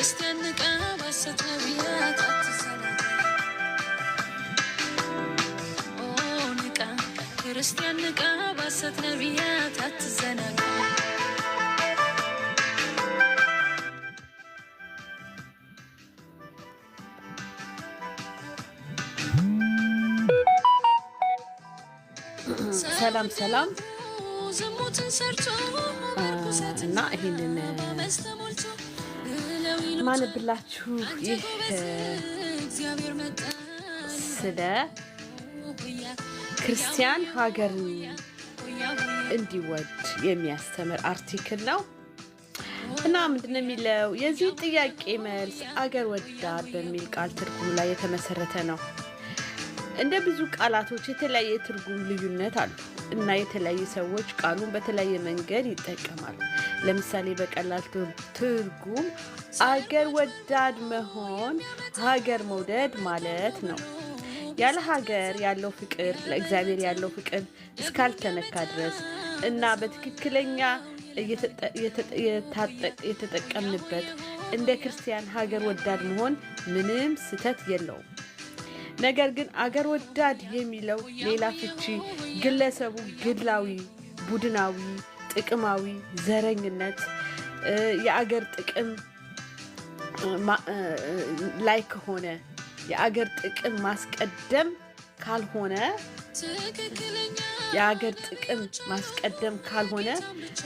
ክርስቲያን ንቃ፣ ባሰት ነቢያት አትዘናጋ። ኦ ንቃ ክርስቲያን ንቃ፣ ባሰት ነቢያት አትዘናጋ። ሰላም ሰላም። ዝሙትን ሰርቶ በርኩሰት እና ይህንን በአመፅ ተሞልቶ ብለው ይሉታል። ማነብላችሁ አንተ ይህ ጎበዝ እግዚአብሔር መጣ ስለ ሆያ ክርስቲያን ሀገርን ሆያ ሆያ እንዲወድ የሚያስተምር article ነው። እና ምንድን ነው የሚለው? የዚህ ጥያቄ መልስ አገር ወዳድ በሚል ቃል ትርጉም ላይ የተመሰረተ ነው። እንደ ብዙ ቃላቶች የተለያየ ትርጉም ልዩነት አሉ እና የተለያዩ ሰዎች ቃሉን በተለያየ መንገድ ይጠቀማሉ። ለምሳሌ በቀላል ትርጉም አገር ወዳድ መሆን ሀገር መውደድ ማለት ነው። ያለ ሀገር ያለው ፍቅር ለእግዚአብሔር ያለው ፍቅር እስካልተነካ ድረስ እና በትክክለኛ የተጠቀምንበት እንደ ክርስቲያን ሀገር ወዳድ መሆን ምንም ስህተት የለውም። ነገር ግን አገር ወዳድ የሚለው ሌላ ፍቺ ግለሰቡ ግላዊ፣ ቡድናዊ፣ ጥቅማዊ፣ ዘረኝነት፣ የአገር ጥቅም ላይ ከሆነ፣ የአገር ጥቅም ማስቀደም ካልሆነ ትክክለኛ የአገር ጥቅም ማስቀደም ካልሆነ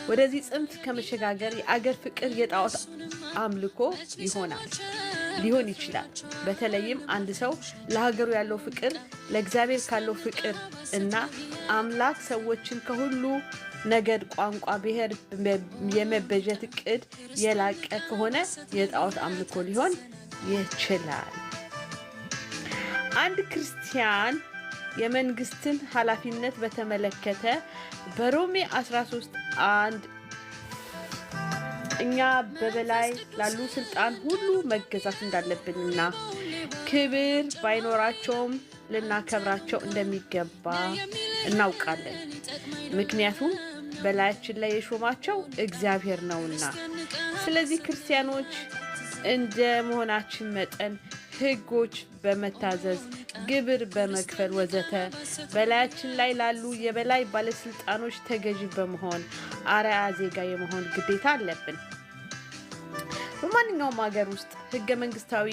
ወደዚህ ጽንፍ ከመሸጋገር የአገር ፍቅር የጣዖት አምልኮ ይሆናል ሊሆን ይችላል። በተለይም አንድ ሰው ለሀገሩ ያለው ፍቅር ለእግዚአብሔር ካለው ፍቅር እና አምላክ ሰዎችን ከሁሉ ነገድ፣ ቋንቋ፣ ብሔር የመበጀት እቅድ የላቀ ከሆነ የጣዖት አምልኮ ሊሆን ይችላል። አንድ ክርስቲያን የመንግስትን ኃላፊነት በተመለከተ በሮሜ 13:1 እኛ በበላይ ላሉ ስልጣን ሁሉ መገዛት እንዳለብንና ክብር ባይኖራቸውም ልናከብራቸው እንደሚገባ እናውቃለን። ምክንያቱም በላያችን ላይ የሾማቸው እግዚአብሔር ነውና። ስለዚህ ክርስቲያኖች እንደ መሆናችን መጠን ሕጎች በመታዘዝ፣ ግብር በመክፈል ወዘተ በላያችን ላይ ላሉ የበላይ ባለስልጣኖች ተገዢ በመሆን አርአያ ዜጋ የመሆን ግዴታ አለብን። በማንኛውም ሀገር ውስጥ ሕገ መንግስታዊ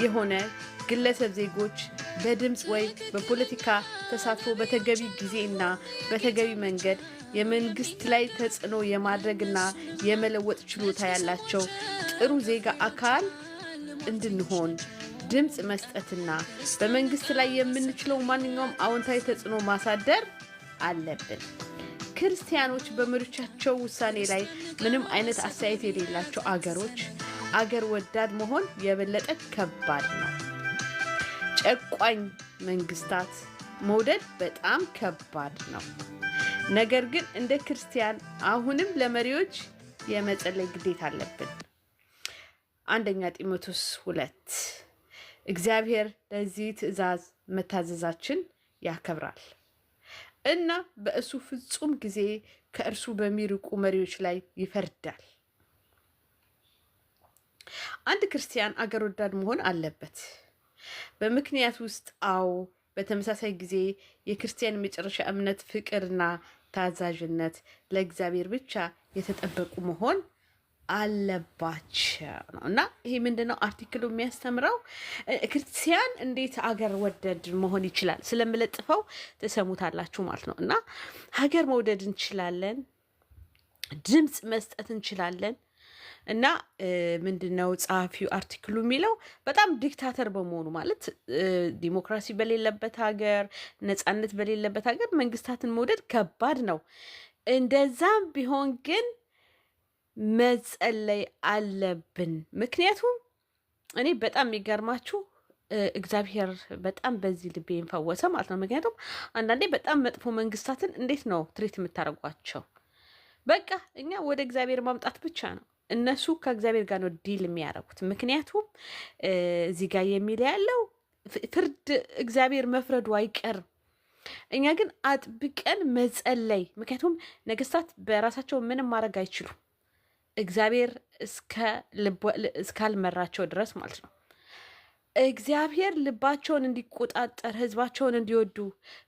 የሆነ ግለሰብ ዜጎች በድምፅ ወይ በፖለቲካ ተሳትፎ በተገቢ ጊዜ እና በተገቢ መንገድ የመንግስት ላይ ተጽዕኖ የማድረግና የመለወጥ ችሎታ ያላቸው ጥሩ ዜጋ አካል እንድንሆን ድምፅ መስጠትና በመንግስት ላይ የምንችለው ማንኛውም አዎንታዊ ተጽዕኖ ማሳደር አለብን። ክርስቲያኖች በመሪዎቻቸው ውሳኔ ላይ ምንም አይነት አስተያየት የሌላቸው አገሮች አገር ወዳድ መሆን የበለጠ ከባድ ነው። ጨቋኝ መንግስታት መውደድ በጣም ከባድ ነው። ነገር ግን እንደ ክርስቲያን አሁንም ለመሪዎች የመጸለይ ግዴታ አለብን። አንደኛ ጢሞቴዎስ 2 እግዚአብሔር ለዚህ ትእዛዝ መታዘዛችን ያከብራል እና በእሱ ፍጹም ጊዜ ከእርሱ በሚርቁ መሪዎች ላይ ይፈርዳል። አንድ ክርስቲያን አገር ወዳድ መሆን አለበት። በምክንያት ውስጥ አዎ፣ በተመሳሳይ ጊዜ የክርስቲያን የመጨረሻ እምነት ፍቅርና ታዛዥነት ለእግዚአብሔር ብቻ የተጠበቁ መሆን አለባቸው ነው። እና ይሄ ምንድነው article ኡ የሚያስተምረው? ክርስቲያን እንዴት አገር ወደድ መሆን ይችላል ስለምለጥፈው ትሰሙታላችሁ ማለት ነው። እና ሀገር መውደድ እንችላለን፣ ድምፅ መስጠት እንችላለን። እና ምንድነው ጸሐፊው article ኡ የሚለው? በጣም dictator በመሆኑ ማለት ዲሞክራሲ በሌለበት ሀገር፣ ነጻነት በሌለበት ሀገር መንግስታትን መውደድ ከባድ ነው። እንደዛም ቢሆን ግን መጸለይ አለብን። ምክንያቱም እኔ በጣም የሚገርማችሁ እግዚአብሔር በጣም በዚህ ልቤን ፈወሰ ማለት ነው። ምክንያቱም አንዳንዴ በጣም መጥፎ መንግስታትን እንዴት ነው treat የምታደርጓቸው? በቃ እኛ ወደ እግዚአብሔር ማምጣት ብቻ ነው። እነሱ ከእግዚአብሔር ጋር ነው deal የሚያደርጉት። ምክንያቱም እዚህ ጋር የሚል ያለው ፍርድ እግዚአብሔር መፍረዱ አይቀርም። እኛ ግን አጥብቀን መጸለይ፣ ምክንያቱም ነገስታት በራሳቸው ምንም ማድረግ አይችሉም። እግዚአብሔር እስካልመራቸው ድረስ ማለት ነው። እግዚአብሔር ልባቸውን እንዲቆጣጠር፣ ህዝባቸውን እንዲወዱ፣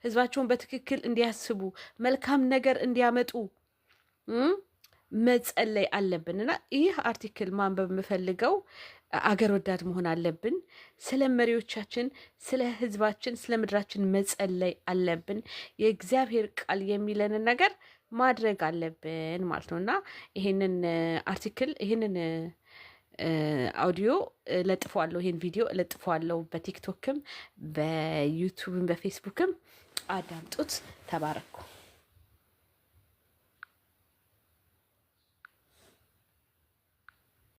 ህዝባቸውን በትክክል እንዲያስቡ፣ መልካም ነገር እንዲያመጡ መጸለይ አለብን። እና ይህ article ማንበብ የምፈልገው አገር ወዳድ መሆን አለብን። ስለ መሪዎቻችን፣ ስለ ህዝባችን፣ ስለ ምድራችን መጸለይ አለብን። የእግዚአብሔር ቃል የሚለንን ነገር ማድረግ አለብን ማለት ነው። እና ይሄንን article፣ ይሄንን አውዲዮ እለጥፈዋለሁ፣ ይሄን ቪዲዮ እለጥፈዋለሁ። በቲክቶክም በዩቱብም በፌስቡክም አዳምጡት። ተባረኩ።